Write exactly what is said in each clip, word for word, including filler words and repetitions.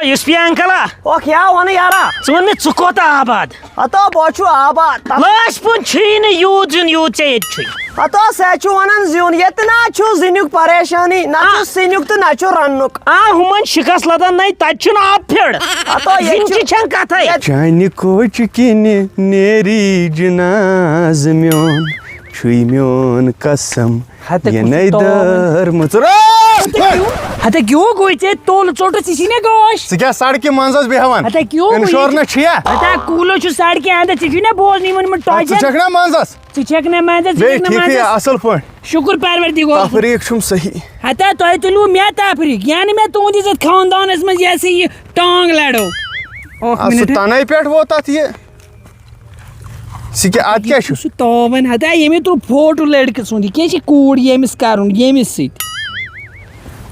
یُس پیا انکل ہا، اوکھ یا وَنہٕ یارا۔ ژٕ وَن مےٚ، ژٕ کوٗتاہ آباد؟ ہتو بہٕ چھُ آباد۔ تَتھ لٲسۍ پوٗن چھُے نہٕ یوٗت زیُن یوٗت ژےٚ ییٚتہِ چھُے۔ ہتو سُہ چھُ وَنان زیُن، ییٚتہِ نہ چھُ زِنیُک پریشانی، نہ چھُ آ۔ سِنیُک تہٕ نہ چھُ رَننُک۔ آ، ہُمَن شِکَس لَدان نَے، تَتہِ چھُنہٕ آب پھِیُر۔ ہتو ییٚتہِ زِنۍ چھُ چھِ چھَنہٕ کَتھَے۔ ییٚتہِ چانہِ کوچہِ کِنہِ نیری جناز میون، چھُے میون قسم۔ ہتہٕ یہِ کُس نَے تو دٲر مٕژ۔ ہتہٕ کیٛاہ گوٚو ژےٚ؟ تولہٕ ژوٚٹُتھ ژےٚ چھی نہ گاش۔ ژٕ کیٛاہ سڑکہِ منٛزس بیٚہوان؟ ہتہٕ کیٛاہ گوٚو یہِ؟ انشورنس چھِیا؟ ہتہٕ کوٗلہٕ چھُ سڑکہِ اندر، ژےٚ چھُے نہ بوزنٕے ووٚنمُت ژٕ ٹۄجن۔ چھَکھ نا منٛزس؟ ژٕ چھَکھ نہ منٛزس، ژٕ بیٚیہِ چھَکھ نہ ٹھیٖکھٕے منٛزس۔ اصل پٲٹھۍ۔ شُکر پروردگارس کُن۔ تفریٖق چھُم صحیح۔ ہتہٕ تۄہہِ تُلوٕ مےٚ تفریٖق، یعنی مےٚ تُہنٛدِس یتھ خاندانس منٛز یہِ ہسا یہِ ٹانٛگ لڑو۔ اکھ اَتھ سُہ منٹ۔ تَنے پٮ۪ٹھ ووت اَتھ یہِ۔ ژٕ کیٛاہ، اَتھ کیٛاہ چھُ؟ سُہ تاوَن ہتا ییٚمۍ تُل فوٹو لڑکہٕ سُنٛد، یہِ کیٛاہ چھِ کوٗر ییٚمِس کَرُن، ییٚمِس سۭتۍ؟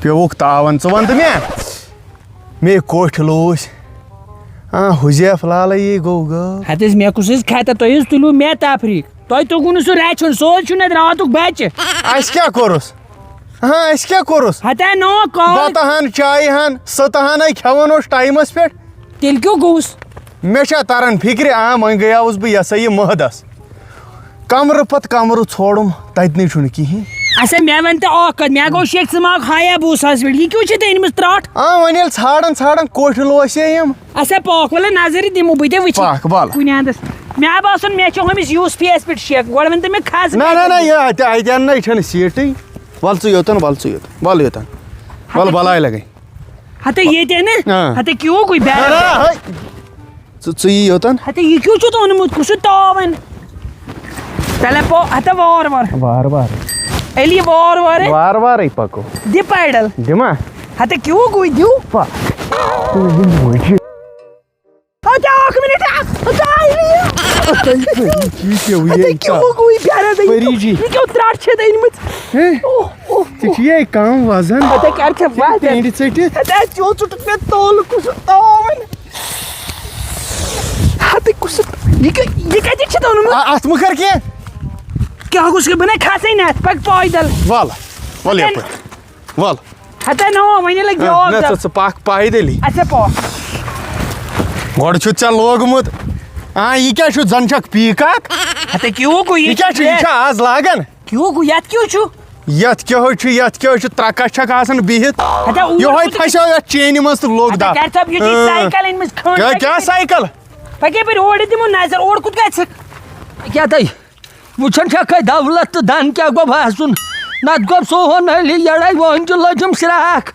پیوٚوُکھ تاوَن، ژٕ وَن تہٕ مےٚ، مے کوٚٹھۍ لوٗسۍ۔ آ، حُذیف لالَے یی گوٚو غٲب۔ ہَتہٕ حظ، مےٚ کُس حظ کھَتہ، تُہۍ حظ تُلِو مےٚ تفریٖق۔ تۄہہِ توٚگوُ نہٕ سُہ رَچھُن، سُہ حظ چھُ نَتہٕ راتُک بَچہِ۔ اَسہِ کیٛاہ کوٚرُس؟ ہاں، اَسہِ کیٛاہ کوٚرُس؟ ہَتہ نو کال۔ بَتہٕ ہَن، چایہِ ہَن، سٕتہٕ ہَن ہے کھٮ۪وان اوس ٹایمَس پٮ۪ٹھ۔ تیٚلہِ کیٛاہ گوٚوُس؟ مےٚ چھا تران فِکرِ، آ، وۄنۍ گٔیاوُس بہٕ یہِ ہسا یہِ مہدَس۔ کمرٕ پتہٕ کمرٕ ژھوڑُم، تتہِ نٕے چھُنہٕ کِہیٖنۍ۔ اچھا، مےٚ وَن تہٕ اکھ کتھ، مےٚ گوٚو شیخ ژٕ ما ہایا بوٗسَس پٮ۪ٹھ، یہِ کیٛاہ چھِ تٔمۍ أنمٕژ ترٛٹھ؟ آ، وۄنۍ ییٚلہِ ژھانڈان ژھانڈان کوٹھۍ لوسے یِم۔ اچھا، پاکھ وَلہٕ نظرِ دِمہٕ بہٕ تہِ وٕچھِ۔ پاکھ وَلہٕ۔ کُنہِ اَندَس۔ مےٚ باسان مےٚ چھُ ہُمِس یوٗسفیَس پٮ۪ٹھ شک، گۄڈٕ ؤنۍ تہٕ مےٚ کھَس نہ، نہ، نہ، یہِ اَتہِ، اَتہِ اَننَے چھَنہٕ سیٖٹٕے۔ وَل ژٕ یوٚتَن، وَل ژٕ یوٚتَن، وَل یوٚتَن۔ وَل بَلاے لَگَے۔ ہَتہٕ ییٚتہِ نہٕ؟ آ۔ ہَتہٕ کیٛاہ گوٚو بہٕ نہ، نہ، ہے۔ ژٕ، ژٕ یی یوٚتَن۔ ہَتہٕ یہِ کیٛاہ چھُتھ اوٚنمُت؟ کُس چھُ تاوَن؟ تَلے پو-، ہَتہٕ وار وار۔ وار وار۔ ییٚلہِ یہِ وار وار۔ وار وارٕے پَکو۔ دِ پیڈل۔ دِما؟ ہَتہٕ کیٛاہ گوٚو دِو۔ پَکھ۔ تُہۍ یِم وٕچھِو۔ ہَتہٕ اَکھ مِنَٹ، ہَتہٕ آیہِ یہِ۔ ہَتہٕ یہِ پیوٚو یہِ ہَتہٕ کیٛاہ کَتھ۔ گوٚو یہِ پیارا دٔے؟ پٔری جی۔ یہِ کیٛاہ ترٛٹھ چھِ دٔنمٕژ؟ ہے؟ اوہ، اوہ، ژےٚ چھُ یہِ کَم وزن۔ ہَتہٕ کیٛاہ چھےٚ ژےٚ وزن؟ ٹینڈِ ژٔٹِتھ۔ ہَتہٕ اَتہِ چھُ ژوٚٹُتھ مےٚ تولہٕ کُس تاوَن۔ ہتہٕ کُس، یہِ کَ-، یہِ کَتہِ چھِ تھاونہٕ؟ آ، اَتھ مہٕ کَر کینٛہہ۔ کیٛاہ گوٚژھ کہِ بہٕ نَے کھسٕے نہٕ اَتھ، پَکہٕ پایدَل۔ وَل، وَل یَپٲرۍ، وَل۔ ہَتَے نو، وۄنۍ لَگہِ آ، بیٛاکھ نہ، دَب۔ ژٕ، ژٕ پَکھ پایدٔلی۔ اَچھا، پَکھ۔ گۄڈٕ چھُتھ ژےٚ لوگمُت۔ آ، یہِ کیٛاہ چھُ؟ زَن چھَکھ پیٖکاک۔ ہَتَے کیٛاہ گوٚو یہِ یہِ کیٛاہ چھُ؟ یہِ چھا آز لاگان؟ کیٛاہ گوٚو؟ یَتھ کیٛاہ چھُ؟ یَتھ کیٛاہ چھُ؟ یَتھ کیٛاہ چھُ؟ ترٛکَس چھَکھ آسان بِہِتھ۔ ہتا اوٗر یِہوٚے کُس پھَسیو یَتھ چینہِ منٛز تہٕ لوٚگ اَتھ دَب۔ کیٛاہ سا، یہِ چھِ اۭں۔ سایکل أنۍ مٕژ کھٔنٛڈ کیٛاہ، کیٛاہ سایکل؟ سایکل؟ پَکے پَرِ اورٕ دِمو نظر، اورٕ کوٚت گژھِ؟ کیٛاہ تۄہہِ وٕچھان چھَکھ دولت تہٕ دَن کیٛاہ گوٚو آسُن؟ نَتہٕ گوٚو سون علی یَڑَے وٲنٛجہِ لٔجِم شرٛاکھ۔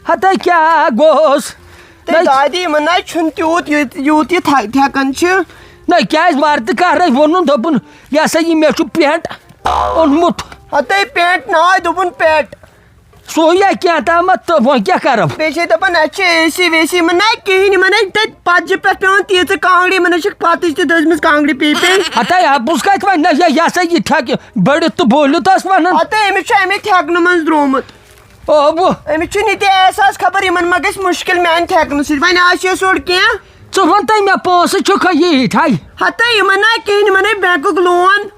ہتا کیٛاہ گوٚوس؟ تہٕ نہ دادی، یِمَن نہ چھُنہٕ تیوٗت یہِ، یوٗت یہِ تھَ-، تھٮ۪کان چھِ۔ نہ، کیٛازِ وَرٕ تہٕ کَرَے ووٚنُن، دوٚپُن، یہِ ہسا یہِ مےٚ چھُ پینٹ اوٚنمُت۔ ہتے پینٹ ناے، دوٚپُن پیٹ۔ سُے یا کینٛہہ تامَتھ تہٕ وۄنۍ کیٛاہ کَرو؟ بیٚیہِ چھِ دَپان، اَسہِ چھِ اے سی وے سی، یِمَن نہ کِہیٖنۍ، یِمَن نہ تَتہِ پَتجہِ پٮ۪ٹھ پٮ۪وان تیٖژٕ کانٛگڑِ، یِمَن نہ چھِکھ پَتٕچ تہِ دٔزمٕژ کانٛگڑِ پیٚیہِ پیٚیہِ۔ ہتے اَپُز کَتہِ وَنہِ نہ، یہِ، یہِ ہسا یہِ ٹھیٚکہٕ بٔڑِتھ تہٕ بٔلِتھ ٲس وَنان۔ ہتے أمِس چھُ اَمے ٹھیٚکنہٕ منٛز درٛامُت۔ اوبو۔ أمِس چھُنہٕ یہِ تہِ احساس، خبر یِمَن ما گژھِ مُشکِل میٛانہِ ٹھیٚکنہٕ سۭتۍ۔ وۄنۍ آسہِ ہے سورُے کینٛہہ۔ ژٕ وَن تہٕ مےٚ، پونٛسہٕ چھُکھا ییٖتۍ ہَے؟ ہَتہٕ یِمَن نا کِہیٖنۍ، یِمَن ہے بینکُک لون۔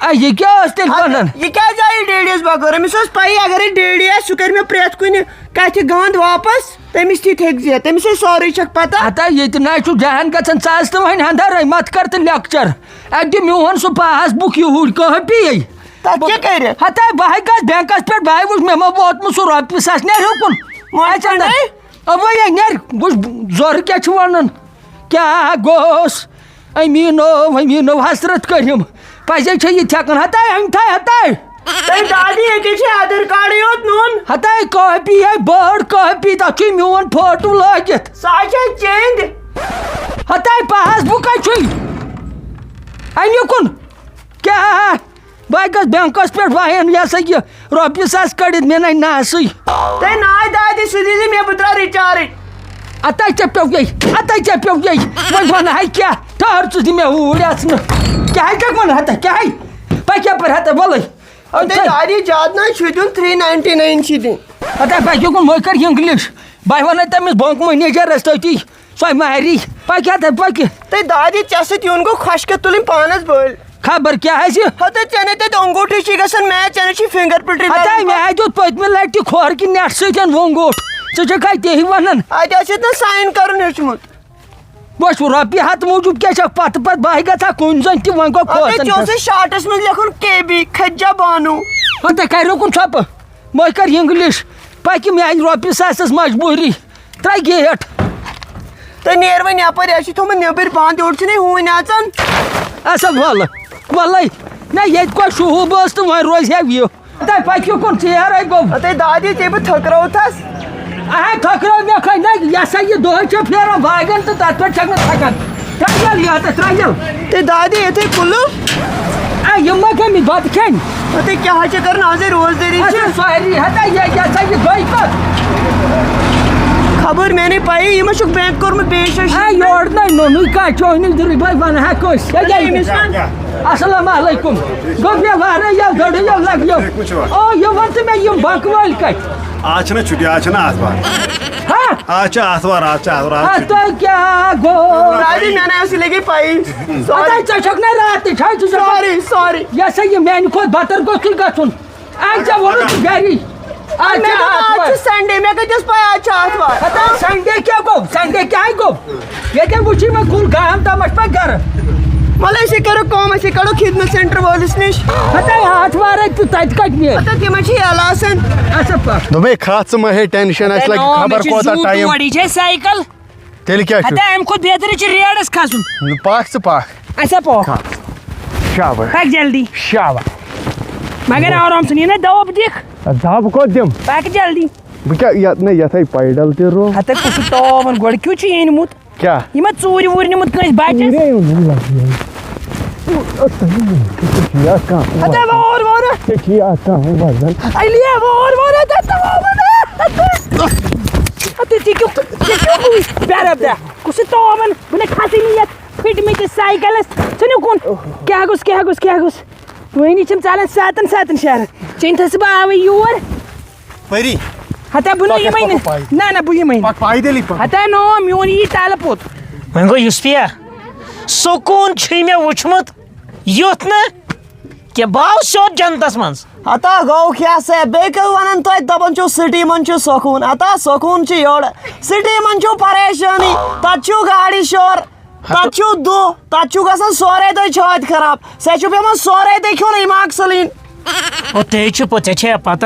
اے، یہِ کیٛاہ ٲس تیٚلہِ ہَتہٕ وَنان؟ یہِ کیٛازِ آیہِ ڈیڈیَس بغٲر؟ أمِس ٲس پَیی، اگرے ڈیڈی آسہِ، سُہ کَرِ مےٚ پرٛٮ۪تھ کُنہِ کَتھِ گنٛد واپَس۔ تٔمِس تہِ تھیٚکہِ زِ، تٔمِس ہے سورُے چھَکھ پَتہ۔ ہَتہٕ ییٚتہِ نہ چھُ جہان گژھان، ژٕ اَژ تہٕ وۄنۍ اَندَرَے، مَتھ کَر تہٕ لیکچَر۔ اَتہِ دِ میون سُہ پاس بُک یوٗرۍ، کانٛہہ پیٚیہِ۔ تَتھ کیٛاہ کَرِ؟ ہَتَے بہٕ ہے گژھٕ بینکَس پٮ۪ٹھ، بہٕ ہے وٕچھ مےٚ ما ووتمُت سُہ رۄپیہِ ساس، نیرِ ہُکُن۔ وۄنۍ اَتہِ پَنَے؟ اَندَر۔ اَوَے ہے نیرِ، وٕچھ زورٕ کیٛاہ چھُ وَنان۔ کیٛاہ گوٚوس؟ أمیٖنو، أمیٖنو حسرت کٔرِم۔ پَزے چھےٚ یہِ تھٮ۪کان۔ ہَتَے، أمۍ تھایہِ ہَتَے۔ تۄہہِ دادی، ییٚتہِ چھِ آدھار کارڈٕے یوت نوٚن۔ ہَتَے کاپی ہے، بٔڑ کاپی، تَتھ چھُے میون فوٹو لٲگِتھ۔ سۄ ہا چھےٚ چیٚنٛدۍ۔ ہَتَے پاس بُک کَتہِ چھُے؟ اَمہِ کُن۔ کیٛاہ؟ بہٕ گژھٕ بینکَس پٮ۪ٹھ، بہٕ اَنہٕ یہِ ہسا یہِ رۄپیہِ ساس کٔڑِتھ، مےٚ نَے ناسٕے۔ تۄہہِ ناے دادی سُہ دیٖزِ مےٚ، بہٕ ترٛاوٕ ریچارٕج۔ اَتَے ژےٚ پیوٚو یے، اَتَے ژےٚ پیوٚو یے۔ وۄنۍ وَنہٕ ہاے کیٛاہ؟ ٹھٔہر ژٕ دِ مےٚ اوٗرۍ اَژنہٕ۔ کیٛاہ ہَے ژےٚ وَنہٕ ہَتَے؟ کیٛاہ ہَے؟ بہٕ کیٛاہ پَرٕ ہَتَے؟ وَلَے۔ تۄہہِ دادی زیادٕ نہ چھُ دیُن، three ninety nine چھِ دِنۍ۔ ہَتَے بہٕ کیٛاہ کُن وۄنۍ کَر English؟ بہٕ وَنَے تٔمِس بینک منیجرَس تٔتی۔ سۄ ماری۔ پَکہِ ہا تہٕ پَکہِ۔ تہٕ دادی، ژےٚ سۭتۍ یُن گوٚو خۄشکٮ۪تھ تُلٕنۍ پانَس بٔلۍ۔ خبر کیٛاہ آسہِ۔ ہَتہٕ ژےٚ نے تَتہِ انگوٗٹھٕے چھُے گژھان match، ژےٚ نے چھُے finger print ہَتَے لَگان۔ مےٚ ہا دیُت پٔتمہِ لَٹہِ تہِ کھۄر کہِ نٮ۪ٹہٕ سۭتۍ ووٚنگوٗٹھ۔ ژٕ چھکھ اَتہِ ہی وَنان۔ اَتہِ آسہِ نہٕ ساین کَرُن ہیوٚچھمُت۔ بہٕ چھُس رۄپیہِ ہَتھ موٗجوٗب کیٛاہ چھکھ پَتہٕ پَتہٕ بہٕ ہا گژھٕ ہا کُنہِ زٔنۍ تہِ وۄنۍ گوٚو اَدٕ کھوژان ژےٚ چھَس۔ اوسُے شارٹَس منٛز لیکھُن کے بی، خدیجہ بانو۔ ہَتہٕ کَریو کُن ژھۄپہٕ۔ مٔہ کَر اِنٛگلِش۔ پَکہِ میٛانہِ رۄپیہِ ساسَس مجبوٗری۔ ترٛاو گیٹ۔ تہٕ نیر وۄنۍ یپٲرۍ، اَسہِ چھُ تھوٚمُت نیٚبٕرۍ بنٛد، یورٕ چھُنہٕ ہوٗنۍ اژان۔ اَسا وَلہٕ، وَلَے، نہ ییٚتہِ کۄس شوٗب ٲس تہٕ وۄنۍ روزِ ہا یہِ۔ تۄہہِ پٔکِو کُن ژیر ہے گوٚو۔ ہتے دادی، ژےٚ بہٕ تھٔکرٲوتھس۔ اَہَے تھٔکرٲو مےٚ کھَے نہ، یہِ ہسا یہِ دۄہَے چھےٚ پھیران باغن تہٕ تَتھ پٮ۪ٹھ چھَکھ نہٕ تھَکان۔ ترٛاو یَلہٕ یَتَتھ، ترٛاو یَلہٕ۔ تہٕ دادی، یِتھُے کُلُف۔ اے، یِم ما گٔمٕتۍ بَتہٕ کھیٚنۍ؟ ہتے کیٛاہ حظ چھِ کَرُن، آزے روزدٲری چھِ۔ اچھا، ساری، ہتے یہِ، یہِ ہسا یہِ گٔے کَتھ؟ خبر، مےٚ نَے پَیی، یہِ ما چھُکھ بینک کوٚرمُت بیٚیہِ شایہِ اے، شوٗب؟ یورٕ نَے نوٚنُے کانٛہہ، چٲنۍ نیٚدٕرٕے بَے وَنہٕ ہا کٲنٛسہِ۔ ہے، کیٛاہ یہِ أمِس وَن؟ السلام علیکم۔ گوٚو بیٚہوار، یَلہٕ دٔڑ، یَلہٕ لَگ یَلہٕ۔ ٹھیٖک پٲٹھۍ چھِوا؟ او، یہِ وَن ژٕ مےٚ، یِم بَنٛکہٕ وٲلۍ کَتہِ؟ آز چھِنہ چھُٹی، آز چھِنہ آتھوار۔ ہا؟ آز چھِ آتھوار، آز چھِ آتھوار، آز آ، چھُٹی۔ تۄہہِ کیٛاہ گوٚو؟ راجی، مےٚ نہ ٲسٕے لگے پَیی۔ اَدٕ ژےٚ چھَکھ نہ راتٕے، چھَے ژٕ ساری، ساری۔ یہِ ہسا یہِ میٛانہِ کھۄتہٕ بَتر گوٚژھُے گژھُن۔ اَمہِ ژےٚ ووٚنُتھ گری۔ اَز مےٚ چھِ دوٚپ، آز آتھوار۔ چھِ سنڈے، مےٚ کَتہِ ٲس پَے آز چھِ آتھوار؟ ہتا سنڈے کیٛاہ گوٚو؟ سنڈے کیٛاہ گوٚو؟ ییٚتٮ۪ن وٕچھی مےٚ کُل گام تامَتھ پَتہٕ گرٕ۔ وَلہٕ أسۍ کَرو کٲم، أسۍ کَڑو خدمت سینٹر وٲلِس نِش۔ ہتا آتھوارے تہٕ تَتہِ کَتہِ نیرِ؟ ہتا تِمَن چھِ یَلہٕ آسان۔ اچھا پَکھ۔ دوٚپمَے کھَژ ژٕ مہ ہے ٹٮ۪نشَن، اَسہِ اَتٮ۪ن لَگہِ آو، مےٚ خبر چھِ کوتاہ زوٗ ٹایم۔ تور، یہِ چھےٚ سایکل۔ تیٚلہِ کیٛاہ چھُ؟ ہتا اَمہِ کھۄتہٕ بہتر چھِ ریڈَس کھَسُن۔ پَکھ ژٕ پَکھ۔ اچھا پَکھ۔ شابہٕ۔ پَکھ جلدی۔ شابہٕ۔ مگر آرام سان، یہِ نہ دَب دِکھ۔ دَب کوٚت دِم؟ پَکھ جلدی۔ بہٕ کیٛاہ، یَتھ نہ یَتھَے پیڈل تہِ رو۔ ہتا کُس چھُ تاوَن گۄڈٕ کیُتھ چھُ أنۍمُت؟ کیٛاہ؟ یہِ ما ژوٗرِ ووٗرِ نیوٗمُت کٲنٛسہِ بَچَس؟ یے اوٚن مےٚ لَگ یے۔ ژےٚ چھُے اَتھ کانٛہہ ہتا وَزَن۔ وور وور۔ ژےٚ چھُے اَتھ کانٛہہ وَزَن۔ اَلیا وور وور ہتا تاوَن۔ ہتا ژےٚ کیُتھ، ژےٚ کیُتھ ہُہ بیرَب دَ؟ کُس چھُ تاوَن؟ بہٕ نہ کھسٕے نہٕ یَتھ پھٕٹمٕتِس سایکَلَس۔ ژھٕنِو کُن۔ کیٛاہ گوٚژھ، کیٛاہ گوٚژھ، کیٛاہ گوٚژھ؟ وۄنۍ چھِم ژَلان سَتَن سَتَن شہرَن۔ ژےٚ أنۍ تھَس بہٕ آوٕے یور۔ پٔری۔ ہتا بہٕ نہٕ پَکھ یِمَے پَکھ نہٕ۔ پایدٔلۍ۔ نہ، نہ، بہٕ یِمَے نہٕ۔ پَکھ پایدٔلۍ پَکھ۔ ہتا نو، میون یی تَلہٕ پوٚت۔ وۄنۍ گوٚو یُس پیا، سکوٗن چھُے مےٚ وُچھمُت یُتھ نہٕ کینٛہہ۔ بہٕ آوُس سیوٚد جنتَس منٛز۔ ہتا گوٚو کیٛاہ سا، بیٚیہِ کیٛاہ وَنان تۄہہِ، دَپان چھِو سِٹی منٛز چھُ سکوٗن۔ ہتا سکوٗن چھُ یورٕ۔ سِٹی منٛز چھُو پریشٲنی، تَتہِ چھُو گاڑِ شور۔ تَتھ چھُ دُہ، تَتھ چھُ گژھان سورے دۄہ چھاتہِ خراب۔ ژےٚ چھُ پٮ۪وان سورے دۄہ کھیوٚن amoxicillin۔ او، تے چھُ پوٚز، ژےٚ چھےٚ پتہ،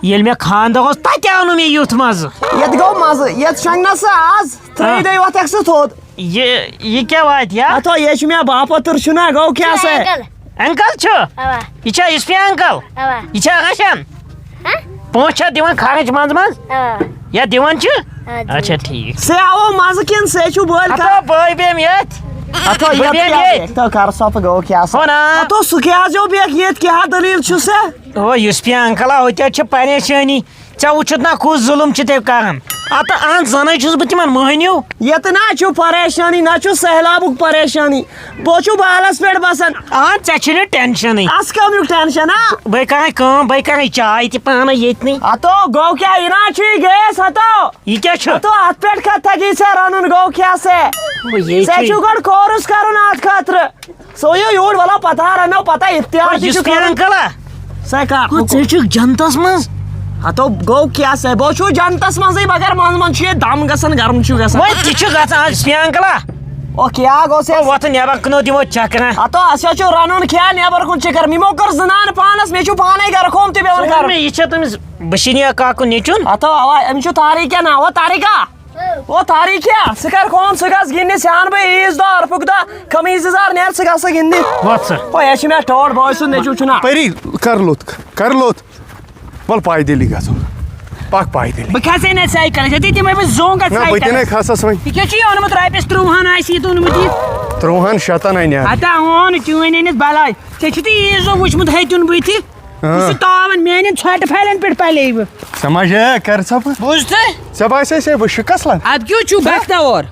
ییٚلہِ مےٚ خانٛدر اوس، تَتہِ آو نہٕ مےٚ یُتھ مَزٕ۔ یَتھ گوٚو مَزٕ، یَتھ شۄنٛگنَس سا آز، ترٛیٚیہِ آ۔ دۄہہِ وۄتھکھ ژٕ تھوٚد۔ یہِ، یہِ کیٛاہ واتہِ یا؟ اَتھ ہو، یہِ چھُ مےٚ باپٲتٕر چھُنہ، گوٚو کیٛاہ سا؟ انکل۔ انکل چھُ؟ اوا۔ یہِ چھا یُس مےٚ انکل؟ اوا۔ یہِ چھا رَچھان؟ ہہ؟ پونٛسہٕ چھا دِوان خرٕچ منٛزٕ منٛزٕ؟ اوا۔ یا دِوان چھِ؟ آ، دِوان اچھا، چھِ۔ ٹھیٖک۔ سے آو مزٕ کِنہٕ سے چھُ بٲلۍ ہتو کران؟ بٲے بیٚہم ییٚتھۍ۔ ہتو بہٕ یَتھ بیٚہمہٕ کیٛاہ ییٚتھۍ۔ بیٚہہِ؟ تو کر سۄ گوٚو کیٛاہ سا؟ ہو نا۔ ہتو سُہ کیٛاہ حظ یو بیٚہہ ییٚتھۍ، کیٛاہ دٔلیٖل چھُ سا؟ ہو یُس پیا انکل آ، ہُتہِ حظ چھِ پریشٲنی۔ ژےٚ وٕچھُتھ نا کُس ظُلُم چھِ تیٚلہِ کران؟ ہتہٕ اہن زَنٕے چھُس بہٕ تِمن مٔہنیوٗ۔ ییٚتہِ نا چھُ پریشٲنی، نہ چھُ سہلابُک پریشٲنی۔ بہٕ چھُس بالَس پٮ۪ٹھ بَسان۔ آ، ژےٚ چھُے نہٕ ٹٮ۪نشَنٕے۔ اَسہِ کَمیُک ٹٮ۪نشَن، ہا؟ بہٕ کَرَے کٲم، بہٕ کَرَے چاے تہِ پانَے ییٚتنٕے۔ ہَتو، گوٚو کیٛاہ، یہِ نہ چھُے گیس، ہَتو۔ یہِ کیٛاہ چھُ؟ ہَتو، اَتھ پٮ۪ٹھ کَتھ تَگی ژےٚ رَنُن، گوٚو کیٛاہ سا؟ بہٕ یے ژےٚ چھُے۔ چھُو گۄڈٕ کورُس کَرُن اَتھ خٲطرٕ۔ سُہ یِیو یوٗرۍ، وَلہٕ پَتہٕ ہا رَنو، پَتہٕ اِفتِیار تہِ یُس چھُ تہِ کَرُن۔ اَنکَل ہا؟ سا کَر؟ گوٚو ژٕ چھُکھ جنتَس منٛز؟ ہَتو، گوٚو کیٛاہ سا؟ بہٕ چھُس جنتَس منٛزٕے، مگر منٛزٕ منٛزٕ چھُ ییٚتہِ دَم گژھان، گَرُم چھُ گژھان۔ وۄنۍ تہِ چھُ گژھان، اَز چھُ اَنکَل ہا؟ او، کیٛاہ گوٚو سا؟ او، وۄتھ نٮ۪بر کُن دِمو چکرا۔ ہتو، اَسہِ حظ چھُ رَنُن کھیٚن نٮ۪بر کُن چکر۔ یِمو کٔر زٕ نان پانَس، مےٚ چھُ پانے گرٕ کٲم تہِ پٮ۪وان ژٕ وَن کَرُن۔ مےٚ، یہِ چھا تٔمِس بشیٖر کاکُن نیٚچُن؟ ہتو، اَوا، أمِس چھُ طارق کیٛاہ ناو؟ او طارقہ! او طارق کیٛاہ؟ ژٕ کر کٲم، ژٕ گژھ گِنٛدنہِ، ژےٚ اَنہٕ بہٕ عیٖذ دۄہ عرفُک دۄہ، قمیٖض یَزار نیر، ژٕ گژھ سا گِنٛدنہِ۔ وَتھ ژٕ۔ او، یہِ چھُ مےٚ ٹٲٹھ بٲے سُنٛد نیٚچُو چھُنا۔ پٔری، کر لوٚت، کر لوٚت۔ وَل پایدٔلی گژھو۔ پَکھ پایدٔلی۔ بہٕ کھسے نہ سایکلس، ییٚتہِ دِمے بہٕ زوٚنگ اَتھ نہ، بہٕ تہِ سایکلس۔ نَے کھسس وۄنۍ۔ یہِ کیٛاہ چھُ یہِ اوٚنمُت رۄپیَس ترٛۆہَن آسہِ یہِ تہِ اوٚنمُت یہِ؟ ترٛۆہَن شیٚتَن اَنہِ ہا۔ ہتا اوٚن چٲنۍ أنِتھ بلاے۔ ژےٚ چھُتھ یہِ عیٖذ دۄہ وٕچھمُت ہیٚتیُن بٕتھِ؟ ہاں۔ یہِ چھُ تاوَن میٛانٮ۪ن ژھۄٹہٕ پھَلٮ۪ن پٮ۪ٹھ پَلے بہٕ۔ ژٕ ما چھے کَر ژھۄپہٕ؟ بوٗزتھٕ؟ ژےٚ باسے ژےٚ بہٕ شِکَس لَن؟ اَدٕ کیُتھ چھُ بختاوَر؟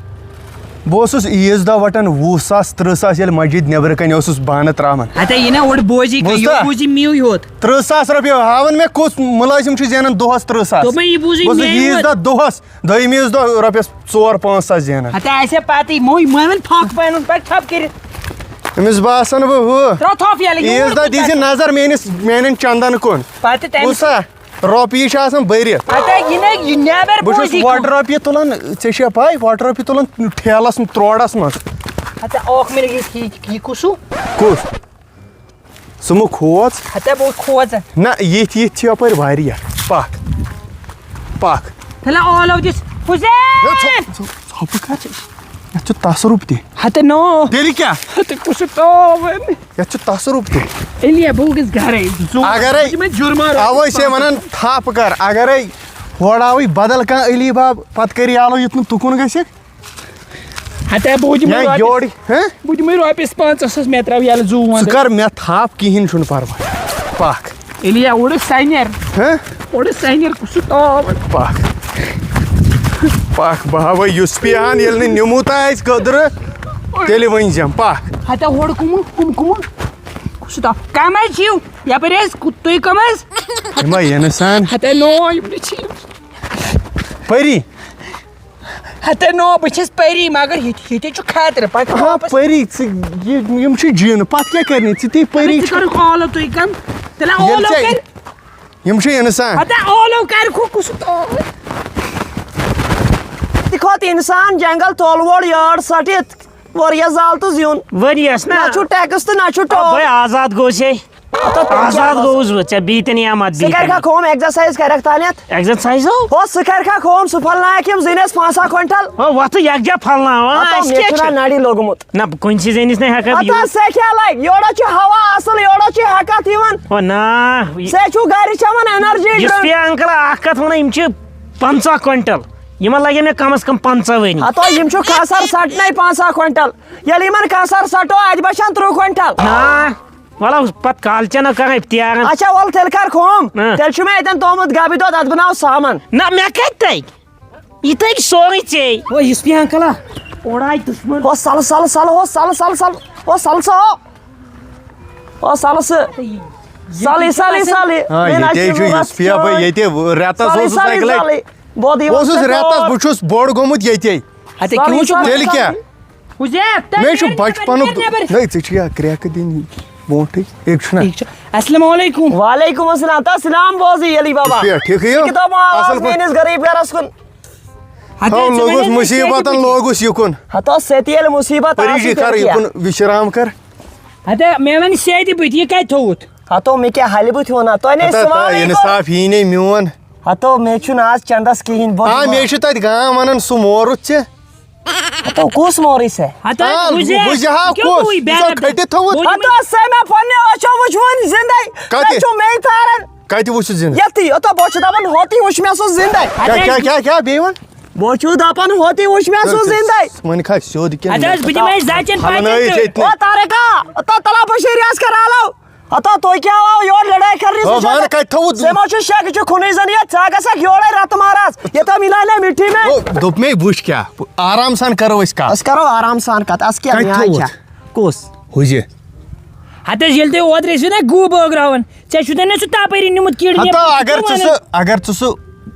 بہٕ اوسُس عیٖذ دۄہ وَٹان وُہ ساس، تٕرٛہ ساس، ییٚلہِ مسجد نٮ۪برٕ کَنہِ اوسُس بانہٕ ترٛاوان۔ ہَتے یہِ نا اوٚڑ بوزی کانٛہہ، یہِ بوٗزتھا؟ بوزی میوٗے یوت۔ تٕرٛہ ساس رۄپیہِ ہاوان مےٚ کُس مُلٲزِم چھُ زینان دۄہَس تٕرٛہ ساس۔ دوٚپمَے یہِ بوٗزی بہٕ اوسُس میوٗے عیٖذ یوت۔ دۄہ دۄہَس، دوٚیِمہِ عیٖذ دۄہ رۄپیَس ژور پانٛژھ ساس زینان۔ ہَتے آسہِ ہا پَتہٕ یہِ مٔہۍ، مٔہۍ وَن پھَکھ پَنُن پَتہٕ ژھۄپہٕ کٔرِتھ۔ أمِس باسان بہٕ ہُہ۔ ترٛاو تھَپھ یَلہٕ، یوٗر عیٖذ دۄہ کُن دیٖزِ پَتہٕ۔ نظر میٛٲنِس، میٛانٮ۪ن چَندَن کُن۔ پَتہٕ تَمہِ بوٗزتھا؟ رۄپیہِ چھِ آسان بٔرِتھ۔ ہتا یہِ نَے، یہِ نٮ۪بر بہٕ چھُس بوزی واٹر کُن۔ رۄپیہِ تُلان، ژےٚ چھےٚ پَے، واٹر رۄپیہِ تُلان ٹھیلَس منٛز، ترٛوڑَس منٛز۔ ہتا اکھ مِنٹ، یہِ، یہِ، یہِ کُس ہیوٗ؟ کُس؟ ژٕ مہٕ کھوژ۔ ہتا بہٕ کھوژان۔ نہ، یِتھۍ یِتھۍ چھِ یَپٲرۍ واریاہ۔ پَکھ۔ پَکھ۔ ہلا اولو دِس۔ ہے، حُسین! ژھۄ-، ژھۄ-، ژھۄپہٕ کر۔ یَتھ چھُ تصرُف تہِ۔ ہتا نو۔ تیٚلہِ کیٛاہ؟ ہتا کُس چھُ تاوان؟ یَتھ چھُ تصرُف تہِ۔ الیہ، بہٕ گژھٕ گرے۔ زُو۔ اگرے، بہٕ چھُس یِمن جُرمانہٕ۔ اوے چھِ وَنان تھپھ کر۔ اگرے ہورٕ آوٕے بدل کانٛہہ علی باب، پتہٕ کٔرِی آلو یُتھ نہٕ تُکُن گژھِ۔ ہتا بہٕ دِمے یا رۄپیَس، یورٕ، ہہ؟ بہٕ دِمے رۄپیَس پنٛژاہ ساس، مےٚ ترٛاو یَلہٕ زُو ژٕ وَندَے۔ کر مےٚ تھپھ، کِہیٖنۍ چھُنہٕ پرواے۔ پکھ۔ ییٚلہِ یا اوٚڑُس سَنٮ۪ر۔ ہہ؟ اوٚڑُس سَنٮ۪ر کُس چھُ تاوان؟ پکھ۔ پکھ، بہٕ ہاوے یُس پیہان، ییٚلہِ نہٕ نیوٗمُت آسہِ کٔدرٕ، تیٚلہِ ؤنۍ زٮ۪م۔ پکھ۔ ہتا ہورٕ کُمُن، کُم کُمُن؟ کُس چھُ تاو؟ کم حظ چھِو؟ یپٲرۍ حظ، کُ-، تُہۍ کم حظ؟ یِمے اِنسان۔ ہتا نو، یِم نہٕ چھِ۔ پٔری۔ ہتے نو، بہٕ چھَس پٔری، مگر ییٚتہِ، ییٚتہِ چھُ خطرٕ، پَتہٕ چھُ ہاں، واپس۔ پٔری، ژٕ، یہِ، یِم چھِ جِن، پَتہٕ کیٛاہ کَرنہِ؟ ژٕ تی پٔری ژٕ چھِ۔ کَرُکھ آلو تُہۍ کَم؟ تیٚلہِ ییٚلہِ آلو ژےٚ، کَرِ۔ یِم چھِ اِنسان۔ ہتے آلو کَرِ کھُ-، کُس تہٕ کھۄتہٕ اِنسان جنٛگل تولہٕ وول یٲر ژٔٹِتھ۔ ؤریَس زال تہٕ زیُن۔ ؤریَس نا؟ نہ چھُ ٹیکس تہٕ نہ چھُ آ، ٹول۔ بٔے آزاد گوٚو سے۔ ہتو تیٚلہِ آزاد کیٛاہ گوٚوُس بہٕ، ژےٚ بیٚیہِ تہِ نہٕ یِم اَتھ ژٕ کَرِ کھا بیٚیہِ۔ کٲم، ایگزرسایز کَرٮ۪کھ تانٮ۪تھ؟ ایگزرسایز ہو؟ ہو، سُہ کَرِ کھا کٲم، سُہ پھۄلنایَکھ یِم زٔنۍ اَسہِ پانٛژھ سَتھ کوینٹل۔ ہو، وۄتھٕ یکجاہ پھۄلناوان، ہتو اَسہِ مےٚ کیٛاہ چھُنہ چھُ؟ نَرِ لوٚگمُت۔ نہ، کُنہِ سٕے زٔنِس نے ہٮ۪کَکھ ہتو یہِ۔ ژےٚ کیٛاہ لَگہِ؟ یورٕ چھُ ہوا اَصٕل، یورٕ چھُ ہٮ۪کَتھ یِوان۔ ہو، نہ، یہِ، ژےٚ چھُو گَرِ چٮ۪وان انرجی یُس ڈرنک۔ پے انکل اَکھ کَتھ وَنان، یِم چھِ پنٛژاہ کوینٹل۔ یِمن لگن مےٚ کم از کم پنٛژاہ ؤری۔ ہتو یِم چھُ کھسر سٹنے پانٛژھ ہتھ کوینٹل۔ ییٚلہِ یِمن کھسر سٹو، اتہِ بچن ترٕٛہ کوینٹل۔ نا، وَلہٕ پتہٕ کالچن کانٛہہ افتیارن۔ اچھا، وَلہٕ تیٚلہِ کر کٲم۔ ہاں۔ تیٚلہِ چھُ مےٚ اتٮ۪ن تومُت گبہِ دۄد، اتھ بناو سامان۔ نہ، مےٚ کتہِ تگہِ؟ یہِ تگہِ سورُے ژےٚ۔ او، یُس تہِ انکل ہا، اورٕ آے دُشمن۔ ہو سل سل سل، ہو سل سل سل، ہو سل سا، ہو۔ او سل سا۔ سلٕے، سلٕے، سلٕے۔ ہاں، مےٚ نہ ییٚتے چھُ چھُ یُس ضروٗرت پیا بہٕ چٲنۍ۔ ییٚتہِ رٮ۪تس سلٕے، اوسُس سلٕے، اکہِ لٹہِ۔ سلٕے۔ بہٕ دِمہٕ بہٕ اوسُس ژےٚ رٮ۪تس، تور۔ بہٕ چھُس بوٚڑ گوٚمُت ییٚتے۔ ہتے سلٕے، کیوں چھُکھ سلٕے، تیٚلہِ کیٛاہ؟ سلٕے۔ حُزیف، تہٕ مےٚ چھُ نیرِ نٮ۪بر، بچپنُک، نیرِ نٮ۪بر۔ نہ، ژےٚ چھُ یا کرٛٮ۪کہٕ دِنۍ برونٛٹھٕے۔ ٹھیٖک چھُ۔ اَسلام علیکُم۔ وعلیکُم السلام۔ تہٕ سلام بوزٕے ییٚلہِ بابا۔ پیا، ٹھیٖکھٕے یہِ ہو؟ کِتاب آواز اَصٕل پٲٹھۍ۔ میٛٲنِس غریٖب گرس کُن۔ ہتہٕ تھاو، ژٕ لوٚگُس وَنہِ مُصیٖبتن، ژےٚ لوٚگُس یہِ کُن۔ ہتو سیٚتہِ ییٚلہِ مُصیٖبت پریشی آسہِ، کر تیٚلہِ یہِ کیٛاہ؟ کُن وِشرام کر۔ ہتے، مےٚ وَنہِ سیٚدِ بٕتھِ، یہِ کَتہِ تھوٚوُتھ؟ ہتو، مےٚ کیٛاہ حلہِ بٕتھِ وَنان؟ تۄہہِ نے ہتا، سوالٕے کوٚر۔ انصاف یی نے میون۔ ہتو، مےٚ چھُنہٕ آز چندس کِہیٖنۍ، بہٕ آ، دِمہٕ۔ مےٚ چھُ تَتہِ گام وَنان، سُہ مورُت ژےٚ۔ ہتو، کُس مورُے ژےٚ؟ ہتو، آ، بوٗزِیا؟ بوٗزِیا ہا، کیٛاہ کُس؟ گوٚوُے یہِ چھا بہرحال؟ کھٔٹِتھ تھوٚومُت؟ بوٗزِو۔ ہتو، سُہ مےٚ پننہِ أچھو وُچھوُن زِندَے۔ کَتہِ؟ تُہۍ چھِو مے تاران۔ کَتہِ وُچھُتھ زِندٕ؟ یَتھٕے، ہتو، بہٕ چھُس دَپان، ہوتی وُچھ مےٚ سُہ زِندَے۔ کیٛاہ، کیٛاہ، کیٛاہ، کیٛاہ، بیٚیہِ وَن؟ بہٕ چھُس دَپان، ہوتی وُچھ مےٚ سُہ زِندَے۔ وۄنۍ کھا سیوٚد کِنہٕ؟ اَدٕ حظ، بہٕ دِمہٕ أمِس دَچَن ہَلہٕ پنٛژاہ نٲیِتھ تہِ۔ ییٚتہِ۔ او طارقہ، ہتو، تَلہ بشیٖر یَس کَر آلو۔ ہتو، تُہۍ کیٛاہ آو یور لڑٲے کرنہِ؟ او، سۭتۍ وَن چھا؟ کَتہِ تھوٚوُتھ؟ ژےٚ ما چھُ شک، یہِ چھُ خوٗنٕے زَن یہِ، ژٕ ہا گژھکھ یورے رَتہٕ مہراز، یہِ تھاو مِلاے نہ مِٹھی میں۔ او، دوٚپ مےٚ، وٕچھ کیٛاہ، آرام سان کَرو أسۍ کَتھ۔ أسۍ کَرو آرام سان کَتھ، اَسہِ کیٛاہ کَتہِ نیاے تھوٚوُتھ؟ چھا؟ کُس؟ ہُہ زِ۔ ہتہٕ حظ، ییٚلہِ تُہۍ اوترٕ ٲسِو نا گُہہ بٲگراوان، ژےٚ چھُتھ نہ سُہ تپٲری نیوٗمُت کِڑ ہتا، نیبر، اگر ژٕ ژٕ کیٛاہ سُہ، وَنان؟ اگر ژٕ سُہ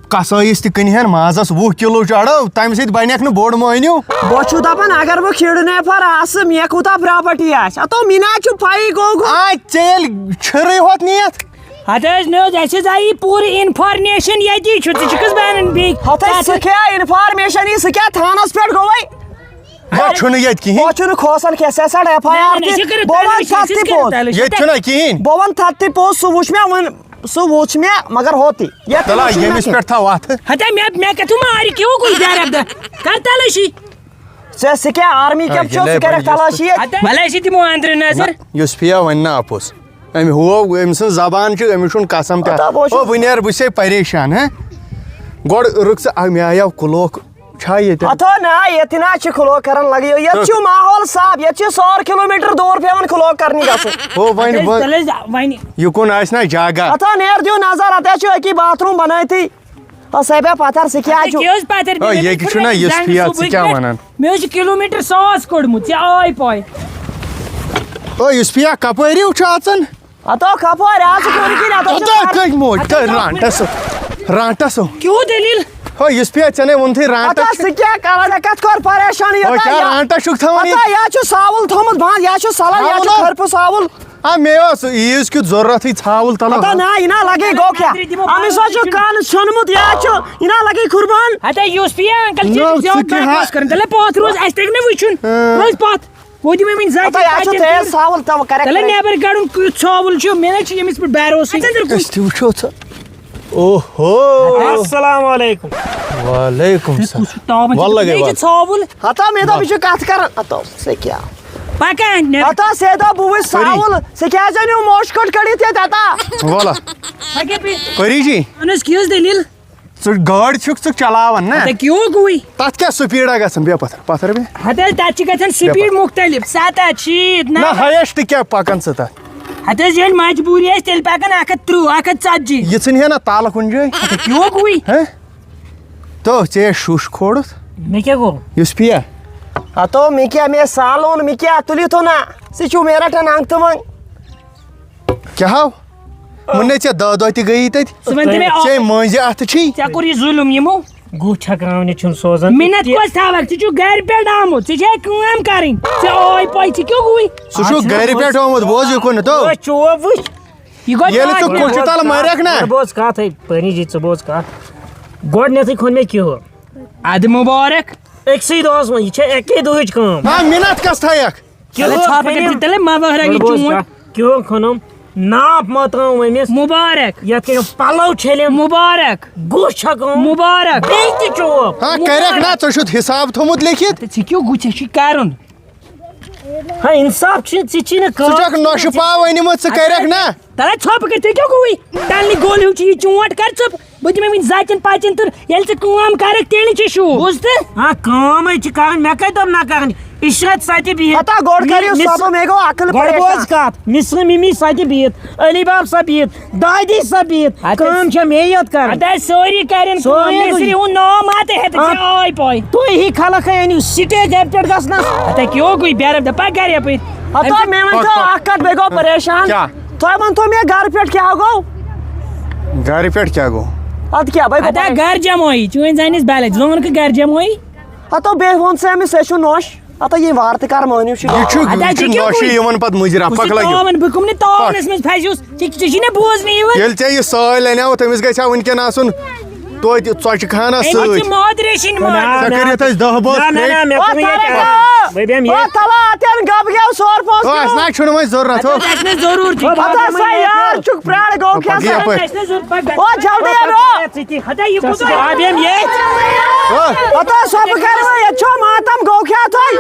کسٲیِس تہِ کٕنہِ ہن مازس وُہ کِلوٗ چڑھو، تَمہِ سۭتۍ بنیکھ نہٕ بوٚڑ مٲنِو۔ بہٕ چھُس دپان، اگر بہٕ کھیٖرٕ نفر آسہٕ، مےٚ کوٗتاہ پراپرٹی آسہِ؟ ہتو، مےٚ نہ چھُ پَیی گوٚو گوٚو۔ آ، ژےٚ ییٚلہِ چھِرٕے ہوت نِتھ۔ ہتہٕ حظ، مےٚ حظ، اَسہِ حظ آیہِ پوٗرٕ information ییٚتی چھُ، ژٕ چھُکھ حظ بنان بیٚیہِ ہتہٕ حظ، تَتھ؟ سُہ کیٛاہ information یی، سُہ کیٛاہ تھانس پٮ۪ٹھ گوٚوے؟ ہے، چھُنہٕ ییٚتہِ کِہیٖنۍ۔ تۄہہِ چھُنہٕ کھوژان کینٛہہ، سیاست ایف آی آر نہ، نہ، تہِ۔ یہِ کٔرِو بہٕ وَنہٕ تَلٲشی، تَتھ تہِ یہِ کٔرِو پوٚز۔ تَلٲشی۔ ییٚتہِ چھُنہ کِہیٖنۍ۔ بہٕ وَنہٕ تَتھ تہِ پوٚز، سُہ وُچھ مےٚ وۄنۍ، سُہ وُچھ مےٚ، مگر ہوٚتٕے۔ یَتھ تَلہ، وُچھ مےٚ ییٚمِس تہِ۔ پٮ۪ٹھ تھاو اَتھٕ۔ ہتا مےٚ، مےٚ کَتھ ما آرِ کیٛاہ گوٚو یہِ دَرَبدر؟ کَر تَلٲشی۔ ژےٚ سُہ کیٛاہ آرمی آ، کیمپ چھُ، ییٚلے سُہ کَرٮ۪کھ وۄنۍ یُس تَلٲشی ییٚتہِ؟ ہتا وَلہٕ أسۍ دِمو أنٛدرٕ نظر۔ نہ، یُس پیا وَنہِ نہ اَپُز۔ أمۍ ہوو، أمۍ سٕنٛز زبان چھِ، أمِس چھُنہٕ قسم تہِ۔ ہتا بہٕ چھُس او، بہٕ نیرٕ، بہٕ چھُسے پریشان، ہہ؟ گۄڈٕ رُک ژٕ، آ، مےٚ آیو کُلوک۔ چھا ییٚتٮ۪ن؟ ہتو نہ، ییٚتہِ نہ چھِ کھُلو کران لگیو۔ ییٚتہِ چھُ ماحول صاف، ییٚتہِ چھُ ساڑ کِلوٗ میٖٹر دوٗر پٮ۪وان کھُلو کرنہِ گژھُن۔ ہو، وۄنۍ، تیٚلہِ، وۄنۍ تیٚلہِ، وۄنۍ۔ یہِ کُن آسہِ نہ جگہ۔ ہتو نیر دِیِو نظر، اتہِ چھُ أکی باتھ روٗم بنٲیتھٕے۔ ہو، سۄ بیٚہہ پتھر، سُہ کیٛاہ اَدٕ چھُ؟ کیٛاہ حظ پتھر؟ ہو، مےٚ ییٚتہِ چھُنہ چھُنہ یُس زنٛگہٕ فیات، ژٕ صُبحٕکۍ کیٛاہ پٮ۪ٹھ، وَنان؟ مےٚ حظ چھُ کِلوٗ میٖٹر ساس کوٚڑمُت، ژےٚ آے پاے۔ ہو، یُس فیات کپٲرۍ ہیوٗ چھُ اژان؟ ہتو کپٲرۍ آز چھُ کھیوٚن کِنۍ، ہتو چھُ ہتو کر-، کٔتۍ موج، ہتو کٔتۍ کر-، رانٹس، رانٹس۔ کیوں دٔلیٖل؟ ہو، یُس پیا ژےٚ نے ووٚنتھٕے ہتو رانٹس چھُ۔ سُہ کیٛاہ کران؟ ژےٚ کتھ کٔر پریشان یہِ ہو، تام؟ کیٛاہ یا-، رانٹس چھُکھ تھاوان یہِ؟ ہتو یا چھُ ساوُل تھوٚمُت بنٛد، یا چھُ سلان، یا چھُ ساوُل؟ خرپہٕ ساوُل۔ آ، مےٚ اوس عیٖذ کیُتھ ضروٗرتھٕے ژھاوُل تَلہٕ ہتا ہا۔ نہ، یہِ نہ لگے گوٚو کیٛاہ؟ أمِس حظ چھُ کانہٕ ژھیوٚنمُت، یہِ حظ چھُ، یہِ نہ لگے قربان۔ ہتا یوٗسفیہ، انکل چھِ نہ، زیادٕ ژٕ کیٛاہ بکواس کران۔ تیٚلہِ پتھ روز، اَسہِ تَگہِ نہٕ وٕچھُن۔ ہاں۔ روز پتھ۔ وۄنۍ دِمے وۄنۍ زَچہِ ہتا یہِ حظ چھُ پَتہٕ تیز تیٚلہِ۔ ژھاوُل تَوٕ کَرٮ۪کھ تیٚلہِ کَرٮ۪کھ۔ نٮ۪بر کَڑُن کیُتھ ژھاوُل چھُ، مےٚ نہ چھُ ییٚمِس پٮ۪ٹھ بھروسٕے۔ أسۍ تہِ وٕچھو ژٕ۔ اوہو۔ السلام علیکم۔ وعلیکم ہے، السلام۔ کُس چھُ تاوان؟ وَلہٕ لگے مےٚ چھُ وَلہٕ۔ ژھاوُل۔ ہتا مےٚ دوٚپ، یہِ چھُ کَتھ کران۔ ہتا، ژےٚ کیٛاہ؟ پَکان نٮ۪بر۔ ہتا، ژےٚ دوٚپ، بہٕ وٕچھ پٔری۔ ژھاوُل۔ ژےٚ کیٛازِ أنِو موشہِ کٔٹ کٔڑِتھ ییٚتہِ ہتا؟ وَلہٕ۔ اَدٕ کیٛاہ پے-، پٔری جی۔ اَہَن حظ، کیٛاہ حظ دٔلیٖل؟ ژٕ گاڑِ چھُکھ ژٕ چلاوان نا؟ تَتہِ کیٛاہ گوٚوُے؟ تَتھ کیٛاہ سپیٖڈا گژھان؟ بیٚہہ پَتھر، پَتھر بیٚہہ۔ ہَتہٕ حظ، تَتہِ چھِ گژھان سپیٖڈ بیٚہہ پَتھر۔ مُختلف، سَتَتھ، شیٖتھ، نہ، نَمَتھ۔ ہایسٹ کیٛاہ پَکان ژٕ تَتھ؟ ہَتہٕ حظ، ییٚلہِ مجبوٗری آسہِ، تیٚلہِ پَکان اَکھ ہَتھ تٕرٛہ، اَکھ ہَتھ ژَتجی۔ یہِ ژھٕنہِ ہے نہ تَلہٕ کُنہِ جایہِ۔ ہَتہٕ کیٛاہ گوٚوُے؟ ہہ؟ تو، ژےٚ شُش کھوڑُتھ۔ مےٚ کیٛاہ گوٚو؟ یُس پِیا۔ ہَتو، مےٚ کیٛاہ، مےٚ سالون، مےٚ کیٛاہ، تُلِو تو نہ۔ ژٕ چھُو مےٚ رَٹان اَنٛگ تہٕ منٛگ۔ کیٛاہ ہاو؟ وۄنۍ نے ژےٚ دَہ دۄہ تہِ گٔیی تَتہِ۔ ژٕ وَن تہٕ مےٚ اَکھ۔ ژےٚ مٔنٛزۍ اَتھٕ چھی۔ ژےٚ کوٚر یہِ ظُلُم یِمو۔ گُہہ چھَکراونہِ چھُنہٕ سوزان۔ مِنت تہِ۔ کۄس تھاوَکھ؟ ژٕ چھُکھ گَرِ پٮ۪ٹھ آمُت، ژےٚ چھےٚ کٲم کَرٕنۍ۔ ژےٚ آے پَے، ژٕ کیٛاہ گوٚوُے؟ ژٕ چھُکھ اَتھ چھُنہٕ گَرِ پٮ۪ٹھ آمُت، بوز یہِ کُن تو۔ أے، چوب وٕچھ۔ یہِ گوٚو ییٚلہِ ژٕ چاکلیٹ۔ کُٹھِ تَل مَرَکھ نا۔ ژٕ بوز کَتھ، ہے، پٔری جی، ژٕ بوز کَتھ۔ گۄڈٕنٮ۪تھٕے کھوٚن مےٚ کیُہُر۔ اَدٕ مُبارک۔ أکسٕے دۄہَس منٛز، یہِ چھےٚ اَکے دۄہٕچ کٲم۔ آ، مِنت کَس تھایَکھ؟ کیُہُر تَلے ژھاپہٕ کٔرِتھ کھٔنِم۔ تَلے ما وَہرٲوی گۄڈٕ بوز چوٗنٛٹھ۔ کَتھ، کیُہُر کھوٚنُم، ناپھ مۄتٲوُم أمِس۔ مُبارک۔ یَتھ کٔرِم پَلو چھٔلِم۔ مُبارک۔ گُہہ چھَکٲوُم۔ مُبارک۔ بیٚیہِ تہِ چوب۔ ہا، کَرٮ۪کھ نا، ژےٚ چھُتھ حِساب تھوٚمُت لیکھِتھ؟ تہٕ ژےٚ کیٛاہ گوٚو، ژےٚ چھُے کَرُن۔ ہا، اِنصاف چھُے، ژےٚ چھی نہٕ کٲم۔ ژٕ چھَکھ نۄشہِ پاو أنِمٕژ، ژٕ کَرٮ۪کھ نا؟ تَلے ژھۄپہٕ کٔرِتھ، ژےٚ کیٛاہ گوٚوُے؟ تَلنٕے گوٚل ہیوٗ چھُ یہِ چونٛٹھ، کَر ژوٚپ۔ بہٕ دِمے وۄنۍ زَچَن پَچَن تہٕ ییٚلہِ ژٕ کٲم کَرَکھ، تیٚلہِ چھِ شوٗب۔ بوٗزتھٕ؟ آ، کٲمٕے چھِ کَرٕنۍ، مےٚ کَتہِ دوٚپ نہ کَرٕنۍ؟ عشرت سۄ تہِ بِہِتھ۔ ہتا گۄڈٕ کَر یہِ مِس-، صبر، مےٚ گوٚو عقل گۄڈٕ پریشان۔ بوز کَتھ، مِسرٕ مِمی سۄ تہِ بِہِتھ، علی باب سۄ بِہِتھ، دادی سۄ بِہِتھ، ہتا کٲم چھےٚ مے یوت کَرٕنۍ۔ ہتا سٲری کَرن سورُے کٲم، مِسرِ کُنہِ۔ ہُنٛد ناو ما تہِ ہٮ۪تھ آ۔ ژےٚ آے پاے۔ تُہۍ ہی خلق ہے أنِو سٹیج اَمہِ پٮ۪ٹھ گژھنَس۔ ہتا کیٛاہ گوٚو یہِ بیرم دَپان گَرِ یَپٲرۍ؟ ہتا مےٚ ؤنۍ تو اَکھ کَتھ، بہٕ گوٚو پریشان۔ کیٛاہ؟ تۄہہِ ووٚنتو مےٚ گرٕ پٮ۪ٹھ کیٛاہ گوٚو؟ گرِ پٮ۪ٹھ کیٛاہ گوٚو؟ اَدٕ کیٛاہ، بہٕ گوٚو ادا پریشان۔ گرٕ جمٲیی، چٲنۍ زَنہِ ٲس بلد، ژٕ وَنکھ گرٕ جمٲیی۔ ہتو بیٚیہِ ووٚن ژےٚ أمِس، أسۍ چھِ نۄش۔ ہتو یہِ وارٕ تہِ کر مٲنِو چھُ ادا گوٚو۔ ژےٚ چھُ کیٛاہ نۄشہِ گوٚوُے؟ یِمن پتہٕ مُجرا، بہٕ چھُس پکھ لٲگِو۔ تاوَن، بہٕ کٕم نہٕ تاونس منٛز پھسیوس، ژےٚ، ژےٚ چھُے نہ بوزنٕے یِوان۔ ییٚلہِ ژےٚ یہِ سٲلۍ اَنیو، تٔمِس گژھِ ہا وٕنکٮ۪ن آسُن توتہِ ژۄچہِ خانہ أمِس چھِ سۭتۍ۔ مادرے چھِنہٕ ماجہِ۔ ژےٚ کٔرِتھ اَسہِ دَہ بٲژ نہ، نہ، نہ، مےٚ او کُن ییٚتہِ تھَلہٕ اَکھ۔ بہٕ بیٚہمہٕ او ییٚتہِ۔ تھَلہٕ، اَتٮ۪ن گب گٮ۪و سور پانٛژھ او، اَسہِ کِلوٗ۔ نہ چھُنہٕ وۄنۍ ضوٚرَتھ، ہو۔ اَتھ آسہِ نہٕ ضروٗرتی۔ پَتہٕ ہسا یار چھُکھ پرٛارٕ گوٚو کیٛاہ پَکھ سا؟ یَپٲرۍ۔ اَسہِ نہٕ ضوٚرَتھ، پَکھ، پَکھ۔ او جلدی اَن، او۔ ژٕ تہِ۔ ہتا یہِ کوٗتاہ؟ آ، بیٚہمہٕ ییٚتہِ۔ ہو۔ ہتا سۄ بہٕ کَرٕ وۄنۍ، ییٚتہِ چھو ماتم گوٚو کیٛاہ تۄہہِ؟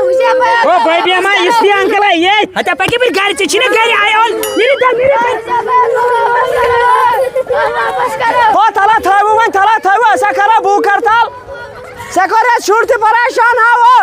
او بہٕ بیٚہمہٕ یِتھ تہِ اَنکَل ییٚتہِ۔ ہتا پَکہِ یَپٲرۍ گَرِ، ژےٚ چھِنہ گَرِ آیہِ اَن۔ نیٖرِو تَل، نیٖرِو تَل۔ او تَلہ تھٲوِو وۄنۍ، تَلہ تھٲوِو، أسۍ ہا کَرو بھوٗک ہڑتال۔ ژےٚ کوٚر اَسہِ شُر تہِ پریشان، ہاو،